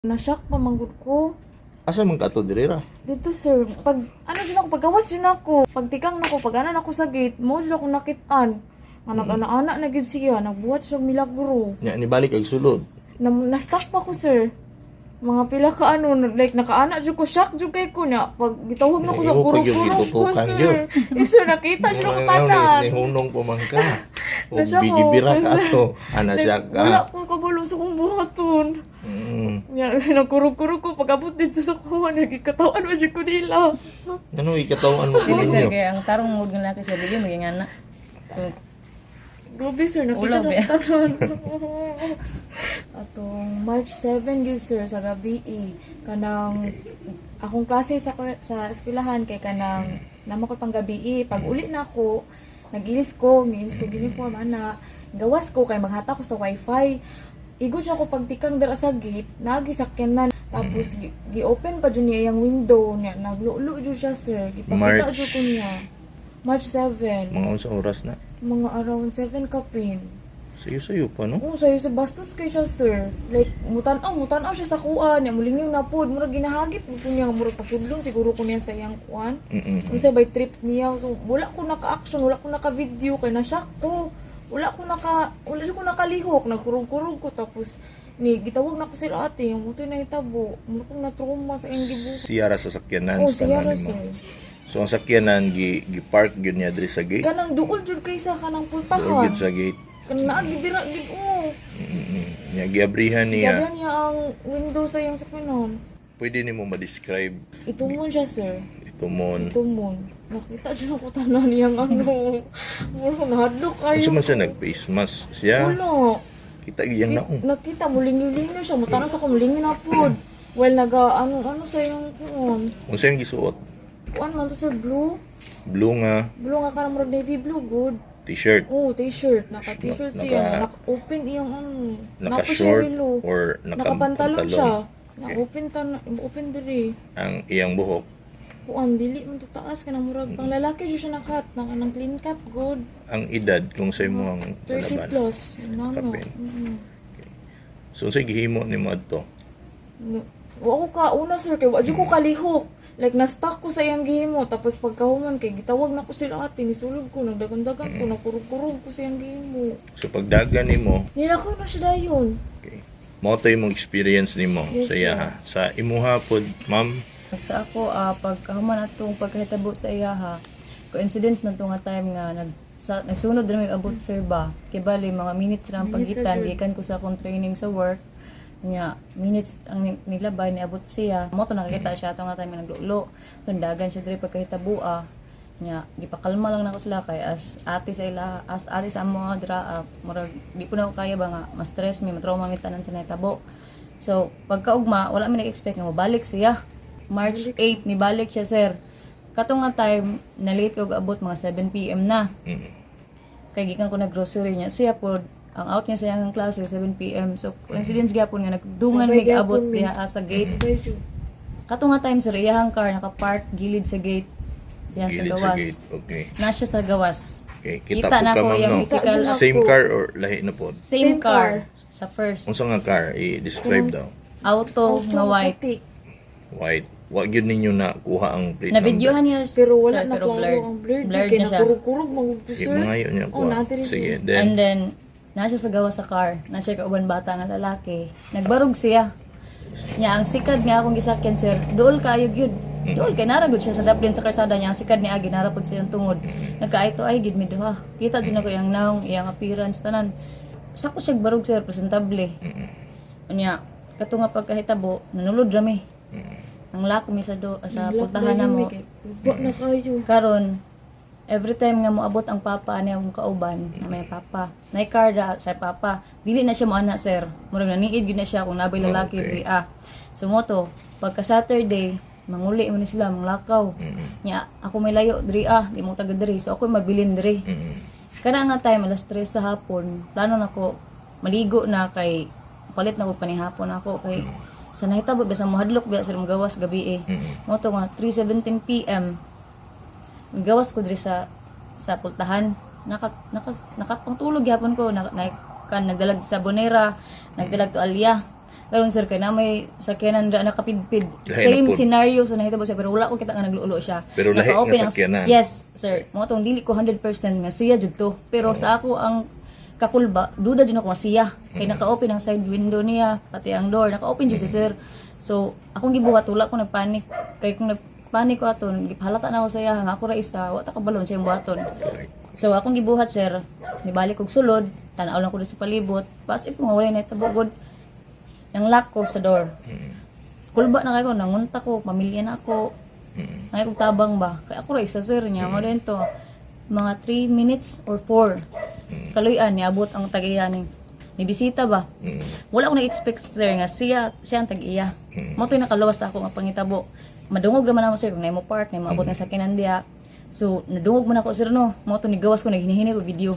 Na-shock pa man gud ko. Asa man ka to diri ra? Dito, sir, pag ano din ako, paggawas din ako, pagtikang nako, pag ana nako sa gate, mo jud ako nakitaan. Nga nag-ana-ana na gid siya, nagbuhat siya og milagro. Nya nibalik ag sulod. Na, na-stuck pa ko, sir. Mga pila ka ano, like nakaana jud ko, shock jud kay ko niya. Pag gitawag na ko sa Imo pa gyud kurog-kurog ko, gitutukan sir. gyud. Eh, sir, nakita jud ako tanan. Ni hunong pa man ka. O Na-shock ako, bigibira ka sir. ato. Ana Like, siya ka. wala ko kabalo sa kong buhaton. Nya, nagkurog-kurog ko, pag abot dito sa kuha, nagikatawan mo jud ko nila. Ano ikatawan mo Dili, sir, ninyo? kaya ang tarong mood ng laki sa dili maging anak. Grabe, sir, nakita Ulaw, na be. tanan. Atong March 7 gyud, sir, sa gabi eh. Kanang akong klase sa eskwelahan kay kanang namo ko pang gabi eh. Pag uli na ako, nag-ilis ko, ngilis ko uniform ana. Gawas ko kay maghata ko sa wifi. Igod siya ko pagtikang dira sa gate, naagi sakyanan. Tapos gi-open pa jud niya iyang window niya. Naglulo jud siya, sir. Gipakita March. jud ko niya. March 7. Mga unsa oras na? Mga around 7 kapin. Sayo-sayo pa, no? Oo, sayo sa bastos kay siya, sir. Like, mutanaw siya sa kuan. Niya, muling yung napod. Murag ginahagit mo po niya. Murag pasudlon siguro ko niya sa iyang kuan. Unsa by trip niya. So, wala ko naka-action, wala ko naka-video. Kay na-shock ko. Wala siya ko nakalihok. Nagkurog-kurog ko. Tapos, ni gitawag na ko sila ate. Mutoy na itabo. Murag ko na-trauma sa iyang gibuhat. Siya ra sa sakyanan Oh, sa siya tanan ra, nimo. sir. So ang sakyanan gi park gyud niya diri sa gate. Kanang duol jud kay sa kanang Duol pultahan. gyud sa gate. Kanang naagi dira gid oh. Nya giabrihan niya. Giabrihan niya ang window sa iyang sakyanan. Pwede nimo ma-describe? Itumon siya, sir. Itumon. Itumon. Nakita dyan ako tanan niyang ano. Mura nahadlok kayo. Unsa man siya, nag-face mask siya? Wala. Kita gyud yang naong. Nakita mo, lingaw-lingaw siya. Mutanas ako, mulingaw na pod. Well, naga, ano, ano sa iyong kuon. Unsa yung gisuot? Kuan man to, sir, blue. Blue nga Blue nga ka murag navy blue, good. T-shirt. Oh, t-shirt. Naka-t-shirt siya. Naka-open iyang ano. Naka Napa siya short relo. or naka Nakapantalon siya. Okay. Na-open tan open diri. Ang iyang buhok? Kuan dili man to taas kanang murag pang lalaki jud siya nakat, naka nang clean cut good. Ang edad kung sa imo ang 30 kalaban? plus. Nano. Kapin. So unsay gihimo nimo adto? No. Wa ko ka una, sir, kay wa jud ko kalihok. Like na-stuck ko sa iyang gihimo tapos pagkahuman kay gitawag na ko sila ate, nisulod ko, nagdagan-dagan ko, nakurog-kurog ko sa iyang gihimo. So pagdagan nimo, Nilakaw na siya dayon. Okay. Mao to imong experience nimo Yes, sa iya sir. ha. Sa imuha pod, ma'am? Sa ako, pagkahuman atong pagkahitabo sa iyaha, coincidence man to nga time nga nagsunod ra may abot, sir, ba. Kay bali mga minutes ra ang Minutes ra pagitan jud. gikan ko sa akong training sa work. Nya minutes ang nilabay niabot siya. Mo to nakakita siya ato nga time nga naglulo. Tundagan siya diri pagkahitabo. Nya gipakalma lang nako sila kay as ate sa ila, as ate sa amo nga dira, murag di po na ako kaya ba nga ma-stress mi, matrauma mi tanan sa nahitabo. So pagkaugma, wala mi nag-expect nga mobalik siya. March 8 nibalik siya, sir. Kato nga time na late ko abot, mga 7 PM na. Kay gikan ko nag grocery niya. Siya pod ang out niya sa iyang klase 7 PM. So coincidence gyapon nga nagdungan Sabay mig abot gyapon mi. diha sa gate. Sabay jud. Kato nga time, sir, iyahang car naka-park gilid sa gate diha sa Gilid sa gawas. gate. Okay. Na siya sa gawas. Okay, kita, Kita po na ka, ko ma'am, iyang no? physical. Kita Same ako. car or lahi na pod? Same Same car. car. Sa first. Unsa nga car i-describe daw? Auto, nga white. Puti. White. Wa gyud ninyo na kuha ang plate Na number? videohan niya, Pero wala sir, na pero klaro blurred. ang blurred. Blurred Kay na siya. nakurog-kurog man gud Okay, sir. mga yun niya Oh, kuha. naa diri Sige, siya. then And then, na siya sa gawas sa car. Na siya kauban bata nga lalaki. Nagbarog siya. Nya ang sikad nga akong gisakyan, sir, duol kayo gyud. Duol kay nara gud siya sa daplin sa kalsada niya. Ang sikad ni agi nara pud siyang tungod. Nagkaayto ay gid mi duha. Kita jud nako iyang naong, iyang appearance tanan. Sako siya barog, sir, presentable. Unya, kato nga pagkahitabo, nanulod ra mi. Ang lako mi sa Black pultahan na na yun, mo. mi, kay Uba na kayo. Karon, every time nga moabot ang papa niya akong kauban, na may papa. Nay car da sa papa. Dili na siya mo ana, sir. Murag naniid gyud na siya kung nabay lalaki diri ah. So mo to, pagka Saturday, manguli mo ni sila, manglakaw. Nya ako may layo diri ah, di mo taga diri. So ako mabilin diri. Kana nga time alas 3 sa hapon, plano nako maligo na kay palit na ko panihapon ako kay sa nahitabo biya sa mohadlok biya sir magawas gabi eh. Mo to nga 3:17 PM. Gawas ko diri sa pultahan. Naka naka nakapangtulog gyapon ko na, na kan nagdalag sa bonera, nagdalag tualya. Karon, sir, kay na may sakyanan ra nakapidpid. Lahi na Same pod. scenario sa nahitabo siya, pero wala ko kita nga naglulo siya. Pero lahi Naka-open nga sakyanan. Yes, sir. Mo tong dili ko 100% nga siya jud to. Pero sa ako ang kakulba, duda jud ako nga siya. Kay naka-open ang side window niya, pati ang door, naka-open jud siya, sir. So, akong gibuhat, wala ko nagpanic. Kay kung nagpanic ko aton, gipahalata na ako sa iya, nga ako ra isa, wa ta kabalon sa iyang buhaton. Correct. So akong gibuhat, sir, nibalik kog sulod, tan-aw lang ko dito sa palibot, pas if nga wala na tabugod nang lock ko sa door. Kulba na kayo, nangunta ko, pamilya na ako. Ngay kog tabang ba? Kay ako ra isa, sir, niya mo din to. Mga 3 minutes or 4. Kaluyan niabot ang tag-iya ni bisita ba. Wala ko na-expect, sir, nga siya siya ang tag-iya. Mo to'y nakaluwas sa ako nga pangitabo. Madungog naman ako, sir, kung naimo park, naimo abot nga sakyanan diha. So nadungog man ako, sir, no. Mo to nigawas ko, naghinihini ko video.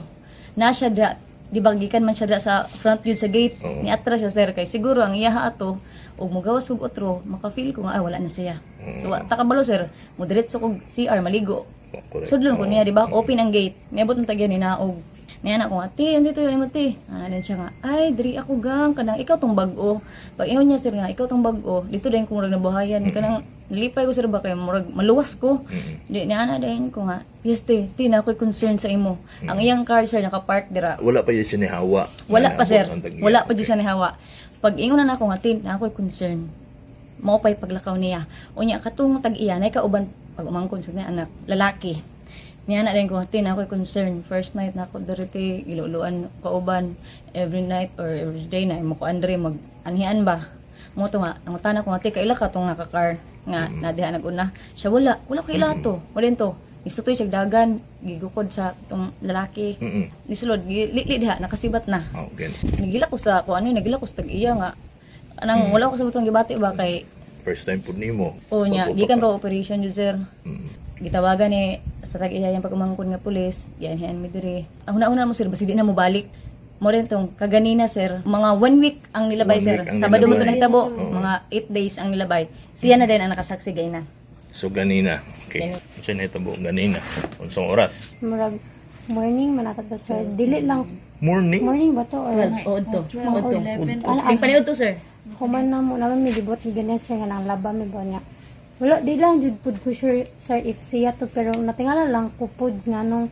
Na siya da, di ba gikan man siya da sa front yun sa gate. Oo. Ni atras siya, sir, kay siguro ang iyaha ato og mugawas kog otro, maka-feel ko nga ay wala na siya. So wa ta kabalo, sir, mo diretso kog CR maligo. Oh, correct. Sudlon ko niya, di ba? Open ang gate. Niabot ang tagyan ni naog. Niya na ko nga, "Te, ano dito yun mo, te?" Ana din siya nga, "Ay, diri ako gang, kanang ikaw tong bag-o." Pag ingon niya, sir, nga, "Ikaw tong bag-o," dito din ko murag nabuhayan. Kanang, nilipay ko, sir, ba, kay murag maluwas ko. Di, niya na din ko nga, "Yes, te, te, na ako'y concern sa imo." Ang iyang car, sir, nakapark dira. Wala pa yun siya nihawa. Wala Nga pa, sir. naabot ang tag-iya. Wala pa dyan siya nihawa. Pag ingon na nako nga, "Tin, na ako'y concern." Mao pa'y paglakaw niya. Unya, katong tag-iya, na kauban pag umangkon sa niya anak, lalaki. Niya na din ko, "Tin, ako'y concern. First night na ako diri, giluluan kauban every night or every day na mo ko Andre mag anhian ba." Mo to nga, nangutana ko nga, "Te, kaila ka tong nakakar nga na diha naguna?" Siya wala, wala ko ila to. Wala to. Isutoy siya dagan, gigukod sa tong lalaki. Nisulod, li diha, nakasibat na. Okay. Nagila ko sa kung ano, nagila ko sa tag-iya nga anang wala ko sa butong gibati ba kay First time po nimo. O niya Pag-upa gikan ka. pa operation jud, sir. Gitawagan ni sa tag-iya yung pag-umangkon nga pulis, yan mi diri. Ang una-una mo, sir, basi di na mo balik mo rin tong kaganina, sir, mga one week ang nilabay, One sir. week ang Sabado mo to nilabay. nahitabo, mga 8 days ang nilabay. Siya na din ang nakasaksi gay na. So ganina. Okay. Ganina. Unsa nahitabo ganina? Unsang oras? Murag morning man ata to, sir. Dili lang Morning. morning ba to or 12 o to. 12, 11. Ano, Ting paniud to, sir. Human na mo naman mi gibot ni ganyan, sir, nga nang laba mi ba niya. Wala di lang jud pud ko sure, sir, if siya to, pero natingala lang ko pud nganong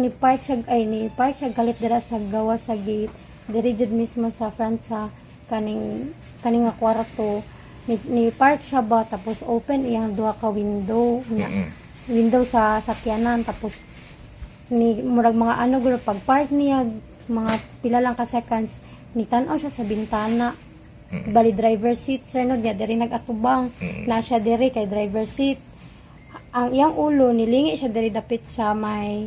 ni park siya ay ni park siya galit dira sa gawa sa gate diri jud mismo sa front sa kaning kaning nga kwarto ni park siya ba, tapos open iyang duha ka window niya, window sa sakyanan. Tapos ni murag mga ano guro pag park niya, mga pila lang ka seconds, ni tan-aw siya sa bintana. Bali driver seat, sir, no, niya diri nag-atubang na siya diri kay driver seat. Ang iyang ulo nilingi siya diri dapit sa may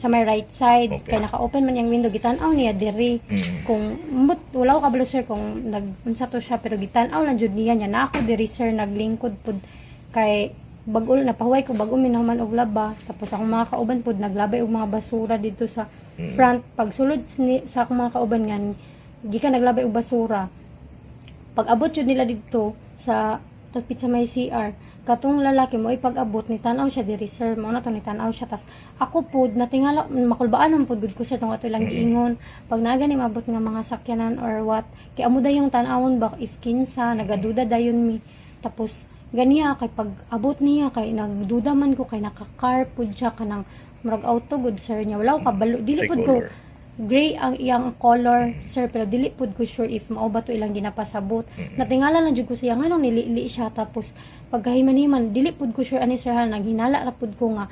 right side kay naka-open man iyang window, gitan-aw niya diri. Kung mbut wala ko kabalo, sir, kung nag unsa to siya, pero gitan-aw lang jud niya niya na ako diri, sir, naglingkod pud kay bag-o napahuway ko, bag-o minahuman og laba. Tapos akong mga kauban pud naglabay og mga basura dito sa front. Pagsulod ni, sa akong mga kauban nga gikan naglabay og basura, pag abot jud nila didto sa tapit sa may CR, katong lalaki mo ay pag-abot ni tan-aw siya diri, sir. Mo na to ni tan-aw siya, tas ako pud natingala, makulbaan man pud gud ko, sir, tong ato lang giingon pag naa gani maabot nga mga sakyanan or what, kay amo dayong tan-awon ba if kinsa nagaduda dayon mi. Tapos ganiya kay pag abot niya kay nagduda man ko kay naka-car pud siya, kanang murag auto gud, sir, niya. Wala ko kabalo, dili Say pud ko color. Gray ang iyang color, sir, pero dili pud ko sure if mao ba to ilang ginapasabot. Natingala lang jud ko siya nganong nilili siya. Tapos pagkahiman-himan, dili pud ko sure ani, sir, ha, naghinala ra pud ko nga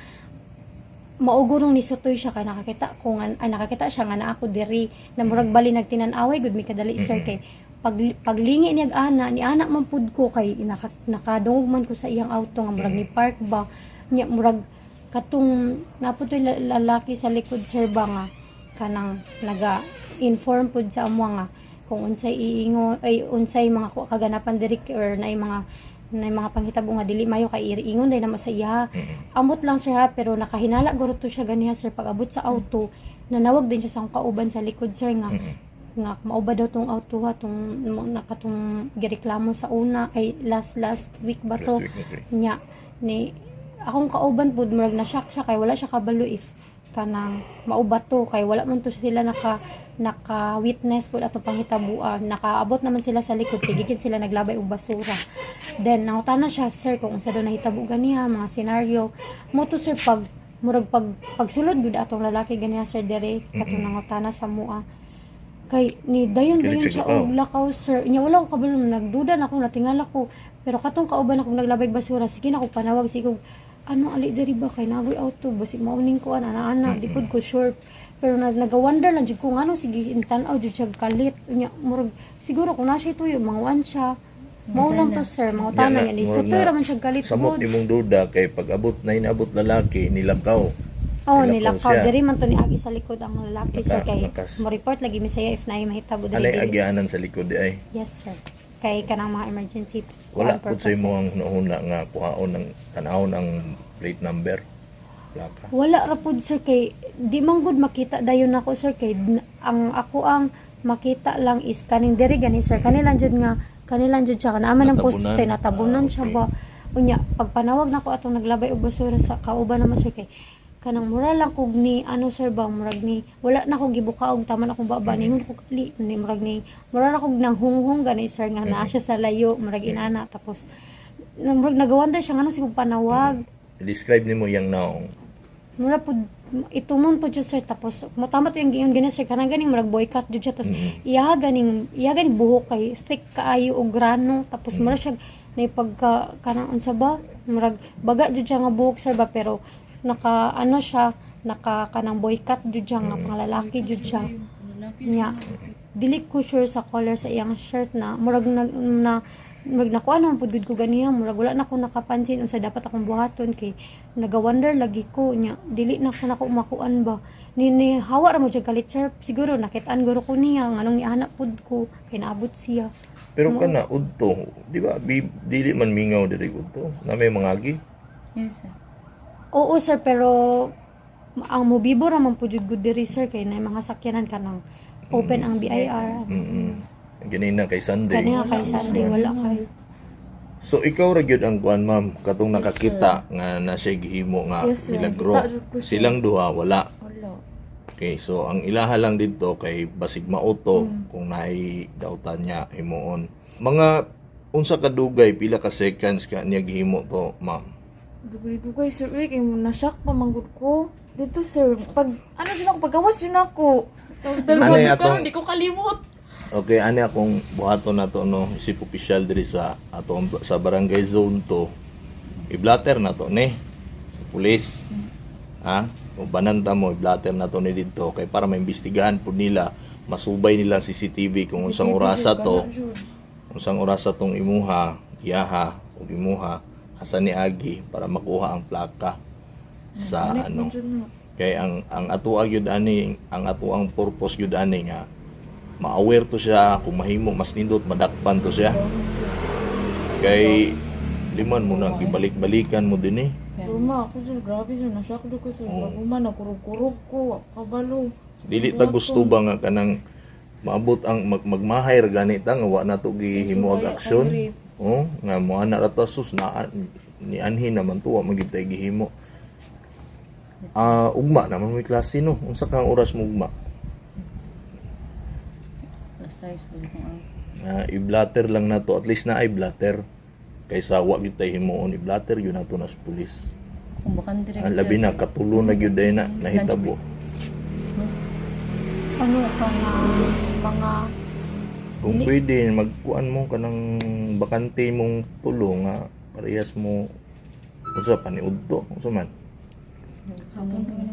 maugurong ni sutoy siya kay nakakita ko nga ay nakakita siya nga naa ako diri na murag bali nagtinan-away gud mi kadali, sir, kay pag paglingi niya ana ni ana man pud ko kay nakadungog man ko sa iyang auto nga murag ni park ba niya. Murag katong naputoy lalaki sa likod, sir, ba nga kanang naga inform pud sa amo nga kung unsay iingon ay unsay mga kaganapan diri or naay mga panghitabo nga dili mayo kay iingon day namo sa iya. Amot lang, sir, ha, pero nakahinala guro to siya ganiha, sir. Pag abot sa auto, nanawag din siya sa akong kauban sa likod, sir, nga nga mao ba daw tong auto ha, tong nakatong gireklamo sa una ay last last week ba to. Last week, okay. Nya ni akong kauban pud murag na shock siya kay wala siya kabalo if kanang maubato kay wala man to sila naka naka witness pud atong panghitabuan. Nakaabot naman sila sa likod kay gikan sila naglabay og basura. Then nangutana siya, sir, kung unsa daw nahitabo ganiha mga senaryo mo to, sir. Pag murag pag pagsulod gud atong lalaki ganiha, sir, dere katong nangutana sa mua kay ni dayon Kilit dayon siya siya lakaw. og lakaw, sir. Nya wala ko kabalo, nagduda na ako, natingala ko, pero katong kauban akong naglabay basura, sige na ko panawag, sige ko ano ali diri ba kay nagoy auto, basig mauning ko ana ana ana. Di pud ko sure, pero nag nagawander lang jud ko ngano sige intan-aw jud siya kalit. Nya murag siguro kung na siya tuyo manguan siya, mao lang to, sir, mangutana Yan niya ni murag so tuyo na ra man siya galit Samot gud. imong duda kay pag abot na inabot lalaki nilakaw. Oh, Nilakaw nilakaw. siya. Diri man to ni agi sa likod ang lalaki, sir, kay mo report lagi mi saya if naay mahitabo diri. Anay Dili. agyanan sa likod di ay. Yes, sir. Kay kanang mga emergency Wala kuan pud sa imo purposes. ang hunahuna nga kuhaon ang tan-awon ang plate number. Plaka. Wala ra pud, sir, kay di man gud makita dayon nako, sir, kay ang ako ang makita lang is kaning diri gani, sir, kanilang jud nga kanilang jud siya kanaaman ng Natabunan. poste, natabunan Ah, siya okay. ba. Unya pagpanawag nako atong naglabay og basura sa kauban naman, sir, kay kanang mura lang kog ni ano, sir, ba murag ni wala na ko gibuka og taman akong baba, ningon ko li ni murag ni mura na kog nang hunghong gani, sir, nga naa siya sa layo, murag inana. Tapos murag nagawonder siya ngano sigog panawag. Describe nimo yang naong. Mura pud itumon pud siya, sir, tapos matama to yung giyon gani, sir, kanang ganing murag boycott jud siya, tapos iya ganing buhok kay thick kaayo og grano, tapos mura siya naipagka kanang unsa ba, murag baga jud siya nga buhok, sir, ba, pero naka ano siya, naka kanang boycott jud siya nga panglalaki jud siya. Nya dili ko sure sa color sa iyang shirt na murag na murag nakuha naman pud gud ko ganiha, murag wala na ko nakapansin unsa dapat akong buhaton kay naga-wonder lagi ko. Nya dili na ko nako makuan ba ni hawa ra mo jud kalit, sir. Siguro nakit-an guro ko niya nganong niana pud ko kay naabot siya. Pero kana udto, di ba? Dili man mingaw diri udto. Na may mga agi. Yes, sir. Oo, sir, pero ang mobibo ra man pud jud gud diri, sir, kay na mga sakyanan kanang open ang BIR. Ganina kay Sunday. Kaniya kay Sunday wala kay. So ikaw ra gyud ang kuan, ma'am, katong nakakita nga na siya gihimo nga Yes, sir. milagro. Kita jud ko siya. Silang duha wala. Wala. Okay, so ang ilaha lang dito kay basig mauto kung naay dautan niya himuon. Mga unsa ka dugay, pila ka seconds ka niya gihimo to, ma'am? Dugay-dugay, sir, uy, kay mo na-shock pa manggod ko. Dito, sir, pag ano din ako, pagawas din ako. Ano Dalawa yung karon di ko kalimot. Okay, ani akong buhaton na to, no, isip opisyal diri sa atong sa barangay zone 2. I-blatter na to ni sa pulis. Ha? O bananta mo, i-blatter na to ni didto kay para maimbestigahan pud nila, masubay nila ang CCTV kung unsang orasa to, unsang orasa tong imuha, iyaha ug imuha asa ni agi para makuha ang plaka sa ano. Kay ang ato gyud ani, ang ato ang purpose gyud ani nga ma-aware to siya kung mahimo mas nindot madakpan to siya. Kay liman mo na gibalik-balikan mo din eh. Tuma, ako, sir, grabe, sir, na-shock do ko, sir. Bago man, nakurog-kurog ko, kabalo. Dili ta gusto ba nga kanang maabot ang magmahay ra gani ta nga wa na to gihimo og aksyon. Oh, nga mo ana ra ta, sus na ni anhin naman to, wa magyud tay gihimo. Ah, ugma naman may klase, no. Unsa kang oras mo ugma? Plus size po kung ang Ah, i-blatter lang na to, at least na ay blatter kaysa wa gyud tay himuon. I-blatter yun nato na sa pulis. Kung bakante rin, Ang labi na katulo na gyud day na nahitabo. Ano ka nga mga Kung pwede magkuan mo kanang bakante mong tulo nga parehas mo unsa pa ni udto, unsa man.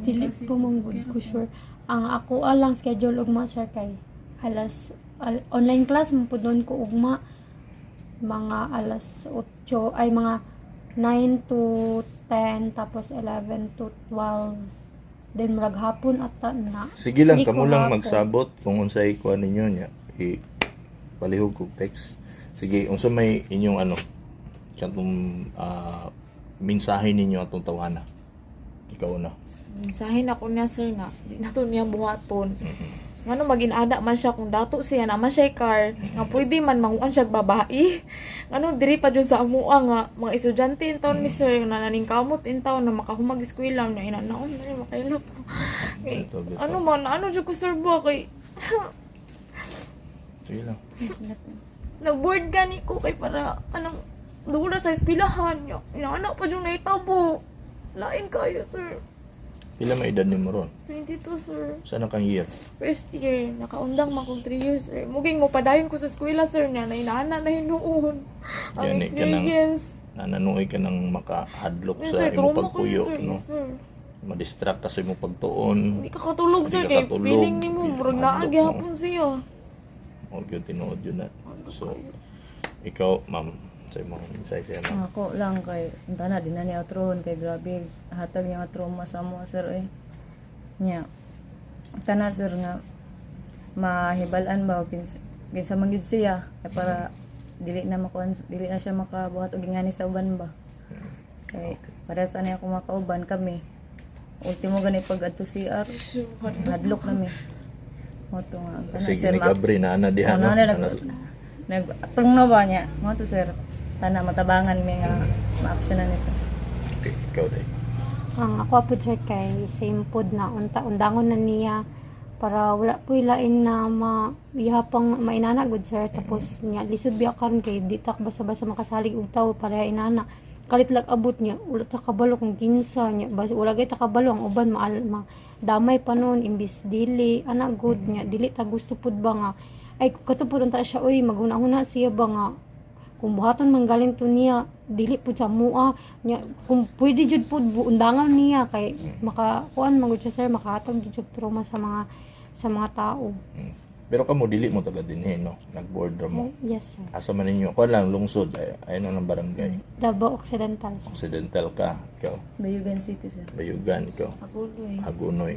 Dili po man gud ko sure. Ang ako alang schedule ugma, sir, kay alas online class man pud noon ko ugma, mga alas 8 ay mga 9 to 10, tapos 11 to 12, then murag hapon ata na. Sige lang, Free kamo ko lang hapon. magsabot kung unsay kuan ninyo nya. I palihog kog text. Sige, unsa may inyong ano katong mensahe ninyo atong tawana? Ikaw na. Mensahe na ko niya, sir, nga di na to niya buhaton. Ngano magin-ada man siya kung dato siya naman siya car nga pwede man manguan siya babae. Ngano diri pa jud sa amoa nga mga estudyante in taon ni sir na naning kamot in taon na makahumag eskwela na ina naon na makailap. Kay, Bitaw, bitaw. ano man ano jud ko, sir, ba kay Sige lang. nag-board gani ko kay para anong dula sa eskwelahan niya. Inaana pa jud nahitabo. Lain kayo, sir. Pila may edad nimo ron? 22, sir. Saan ang kang year? First year, nakaundang man kong 3 years, sir. Muging mo padayon ko sa eskwela, sir, niya na inaana na hinuon. Ang Gani ka ng- experience. Nananuoy ka ng makahadlok Yes, sa sir, imong trauma ko yun, pagpuyo, sir. no? Yes, sir. Ma-distract ka sa imong pagtuon. Hindi ka katulog, Hindi sir. ka Kay katulog. feeling ni mo, Hindi murag ka naa mahadlok, gihapon siya. O gyud tinuod yun na. So, ikaw, ma'am, sa imong insight siya, ma'am. Ako lang kay unta na di na niya outrohon kay grabe hatag niya nga trauma sa amo, sir, eh. Nya. Tana, sir, nga mahibal-an ba kinsa kinsa man gid siya kay para dili na makuan, dili na siya makabuhat og ingani sa uban ba. Kay para sa niya ako makauban kami. Ultimo gani pag adto CR, hadlok kami. Mo to nga unta na, Sige, sir, ni Gabri na ana diha, ano no? na, nag, Ana- nag atong na ba niya? Mo to, sir. Tana matabangan mi nga ma-action na ni sir. Okay, ikaw dai. Ang ako po, sir, kay same pod na unta undangon na niya para wala po lain na ma pang mainana gud, sir. Tapos niya lisod biya karon kay di ta basta-basta makasalig og tawo pareha inana kalit lag abot niya wala ta kabalo kung kinsa niya bas wala gay ta kabalo ang uban maal ma damay pa noon imbis dili ana good niya dili ta gusto pud ba nga ay kato pud unta siya oy maghuna-huna siya ba nga kung buhaton man galing to niya dili pud sa mua niya kung pwede jud pud undangan niya kay makakuan man gud siya, sir, makahatag jud siya trauma sa mga tao. Pero kamo dili mo taga dinhi, no? Nag-border mo. Yes, sir. Asa man ninyo? Kuan lang lungsod ay ayun ang barangay. Davao Occidental, sir. Occidental ka, ikaw. Bayugan City, sir. Bayugan, ikaw. Aguloy. Hagunoy.